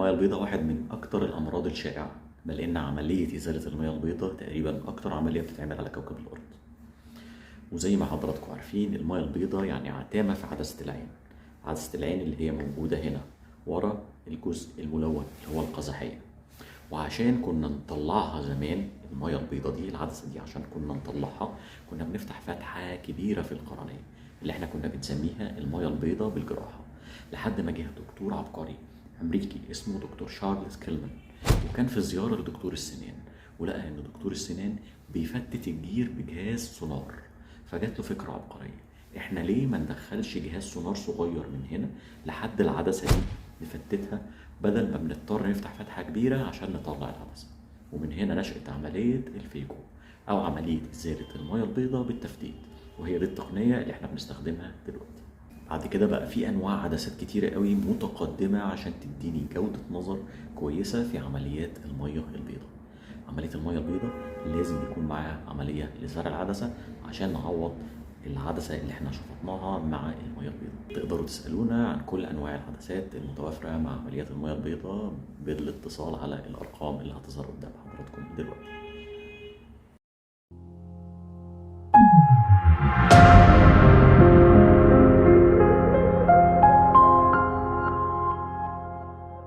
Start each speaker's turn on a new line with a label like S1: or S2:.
S1: المية البيضاء واحد من أكتر الأمراض الشائعة، بل إن عملية إزالة المية البيضاء تقريبا أكتر عملية بتتعمل على كوكب الأرض. وزي ما حضراتكم عارفين، المية البيضاء يعني عتامة في عدسة العين، عدسة العين اللي هي موجودة هنا ورا الجزء الملون اللي هو القزحية. وعشان كنا نطلعها زمان المية البيضاء دي، العدسة دي عشان كنا نطلعها كنا بنفتح فتحة كبيرة في القرنية اللي احنا كنا بنسميها المية البيضاء بالجراحة، لحد ما جه دكتور عبقري أمريكي اسمه دكتور شارلز كيلمان، وكان في زيارة لدكتور السنان، ولقى إن دكتور السنان بيفتت الجير بجهاز سونار. فجات له فكرة عبقرية، احنا ليه ما ندخلش جهاز سونار صغير من هنا لحد العدسة دي نفتتها، بدل ما بنضطر نفتح فتحة كبيرة عشان نطلع العدسة. ومن هنا نشأت عملية ال phaco، أو عملية إزالة المية البيضاء بالتفتيت، وهي دي التقنية اللي احنا بنستخدمها دلوقتي. بعد كده بقى في أنواع عدسات كتيرة قوي متقدمة عشان تديني جودة نظر كويسة في عمليات المية البيضاء. عملية المية البيضاء لازم يكون معاها عملية لزرع العدسة عشان نعوض العدسة اللي احنا شفطناها مع المية البيضاء. تقدروا تسألونا عن كل أنواع العدسات المتوافرة مع عمليات المية البيضاء بالاتصال على الأرقام اللي هتظهر قدام حضراتكم دلوقتي.